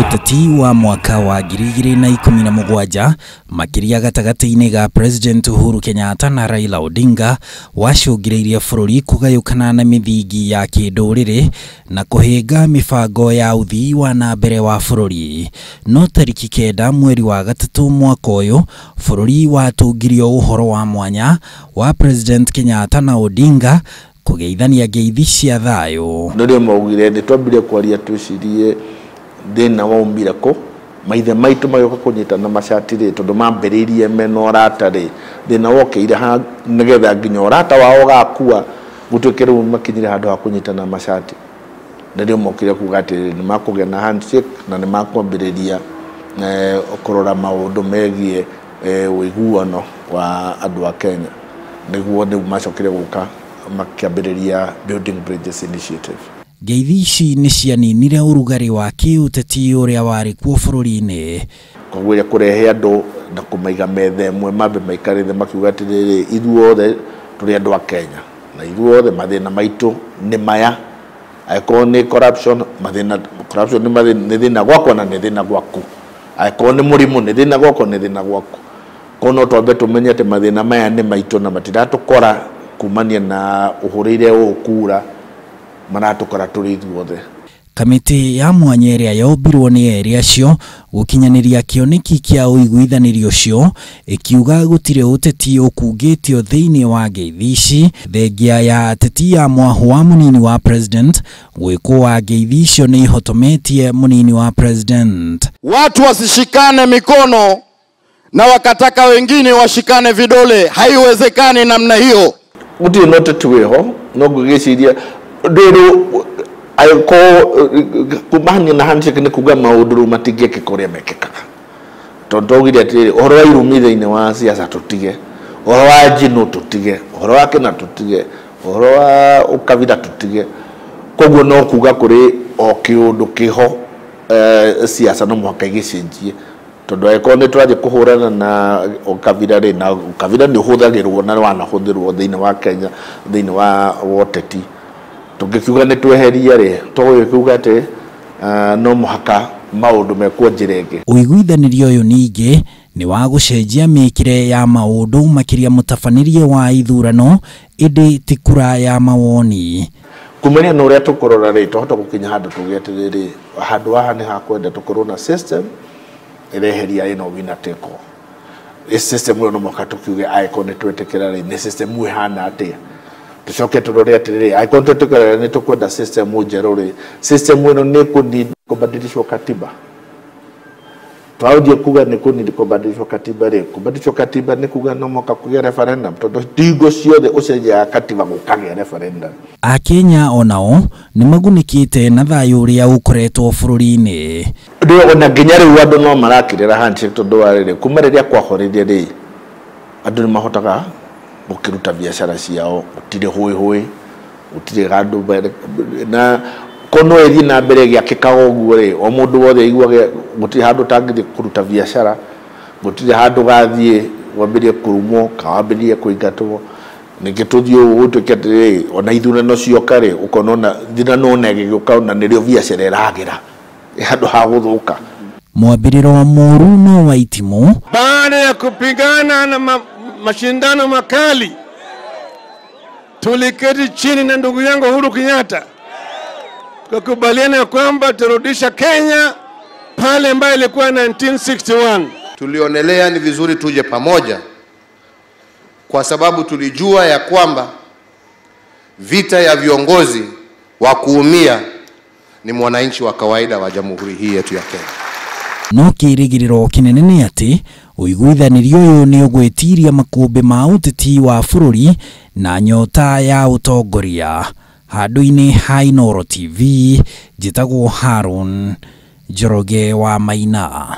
Ũteti wa mwaka wa 2017 makĩria gatagatĩ-inĩ ga President Uhuru Kenyatta na Raila Odinga wacũngĩrĩirie bũrũri kũgayũkana na mĩthingi ya kĩndũrĩrĩ na kũhĩnga mĩbango ya ũthii wa na mbere wa bũrũri. No tarĩki 9 mweri wa 3 mwaka ũyũ bũrũri watũngirio ũhoro wa mwanya wa President Kenyatta na Odinga kũgeithania ngeithi cia thayũ. Nĩrĩo maugire nĩ twambire kwaria twĩcirie thĩna waumire kũ, maithe maitũ magĩũka kũnyitana macati rĩ, tondũ mambĩrĩirie mena ũrata rĩ, thĩna wokĩire ha nĩgetha nginya ũrata wao ũgakua gũtuĩke rĩu makinyire handũ ha kũnyitana macati. Nĩrĩo mokire kuga atĩ nĩ makũgĩa na handshake na nĩ makwambĩrĩria kũrora maũndũ megiĩ ũiguano wa andũ a Kenya. Nĩguo rĩu macokire gũka makĩambĩrĩria Building Bridges Initiative. Ngeithi ici nĩ cianinire ũrugarĩ wa kĩũteti ũrĩa warĩ kuo bũrũri-inĩ. Koguo ĩrĩa kũrehe andũ na kũmaiga metha ĩmwe mambe maikare thĩ makiuga atĩrĩrĩ, ithuothe tũrĩ andũ a Kenya na ithuothe mathĩna maitũ nĩ maya. Angĩkorwo nĩ corruption, mathĩna corruption nĩ thĩna gwakwa na nĩ thĩna gwaku. Angĩkorwo nĩ mũrimũ nĩ thĩna gwakwa nĩ thĩna gwaku. Koguo no twambe tũmenye atĩ mathĩna maya nĩ maitũ na matiratũkora kumania na ũhũrĩire ũũ kura, maratũkora tũrĩ ithuothe. Kamĩtĩ ya mwanya ĩrĩa yombirwo nĩ erĩ acio gũkinyanĩria kĩoneki kĩa ũiguithanĩrio ũcio ĩkiuga gũtirĩ ũteti ũkungĩtio thĩinĩ wa ngeithi ici, thengia ya ateti ya mwahũ wa mũnini wa president gwĩkwo wa ngeithi icio nĩ ihotometie mũnini wa president. Watu wasishikane mikono na wakataka wengine washikane vidole, haiwezekani namna hiyo. Gũtirĩ na ũteti wĩho, no ngwĩciria rĩrĩ angĩkorwo kumania na handshake nĩ kuga maũndũ rĩu matingĩkĩka ũrĩa mekĩkaga. Tondũ twaugire atĩrĩrĩ, ũhoro wa irumi thĩinĩ wa siasa tũtige, ũhoro wa njino tũtige, ũhoro wa kĩna tũtige, ũhoro wa ũkabira tũtige. Koguo no kuga kũrĩ o kĩũndũ kĩho, siasa no mũhaka ĩgĩcenjie. Tondũ angĩkorwo nĩ tũrathiĩ kũhũrana na ũkabira rĩ, na ũkabira nĩ ũhũthagĩrwo na wanahũthĩrwo thĩinĩ wa Kenya, thĩinĩ wa ũteti. Tũngĩkiuga nĩ tweheria rĩ, tũgũgĩkiuga atĩ no mũhaka maũndũ mekwo njĩra ĩngĩ. Ũiguithanĩrio ũyũ ningĩ nĩ wa gũcenjia mĩkĩre ya maũndũ makĩria mũtabanĩrie wa ithurano, ĩndĩ ti kura ya mawoni. Kumania na ũrĩa tũkũrora rĩ, twahota gũkinya handũ tuge atĩrĩrĩ, handũ haha nĩ hakwenda tũkorwo na system ĩreheria ĩno winner take all. System ĩyo no mũhaka tũkiuge angĩkorwo nĩ twetĩkĩra rĩ, nĩ system ĩhana atĩa. Tũcoke tũrore atĩrĩrĩ, angĩkorwo nĩ twetĩkĩra nĩ tũkwenda system njerũ rĩ, system ĩno nĩ ĩkũ-need kũbadilishwo katiba. Twathiĩ kuga nĩ kũ-need kũbadilishwo katiba rĩ, kũbadilishwo katiba nĩ kuga no mũhaka kũgĩe referendum, tondũ hingo ciothe ũcenjaga katiba gũkagĩa referendum. Akenya onao nĩ magunĩkĩte na thayũ ũrĩa ũkoretwo bũrũri-inĩ. Rĩu ona nginya rĩu andũ no marakĩrĩra handshake tondũ wa rĩrĩ, kuma rĩrĩa kwahorire rĩ, andũ nĩ mahotaga gũkĩruta biacara ciao, gũtirĩ hũĩ hũĩ, gũtirĩ handũ mbere, na kono ĩthiĩ na mbere ĩgĩakĩkaga ũguo rĩ, o mũndũ wothe aiguage gũtirĩ handũ ũtangĩthiĩ kũruta biacara, gũtirĩ handũ ũgathiĩ wambĩrĩrie kũrumwo kana wambĩrĩrie kũingatwo. Ningĩ tũthiĩ ũguo gũtuĩke atĩrĩrĩ, ona ithurano cioka rĩ, ũkona ona ithurano ona ĩgĩũka ona nĩrĩo biacara ĩragĩra handũ ha gũthũka. Mwambĩrĩro mũũru no wa itimũ. Baada ya kupigana na mashindano makali, tuliketi chini na ndugu yangu Uhuru Kenyatta tukakubaliana kwamba turudisha Kenya pale ambayo ilikuwa 1961. Tulionelea ni vizuri tuje pamoja kwa sababu tulijua ya kwamba vita ya viongozi wa kuumia ni mwananchi wa kawaida wa jamhuri hii yetu ya Kenya. No kĩrĩgĩrĩro kĩnene nĩ atĩ ũiguithanĩrio ũyũ nĩ ũgwĩtiria makũmbĩ ma ũteti wa bũrũri na nyota ya ũtongoria. Handũ-inĩ ha Inooro TV, njĩtagwo Haron Njoroge wa Maina.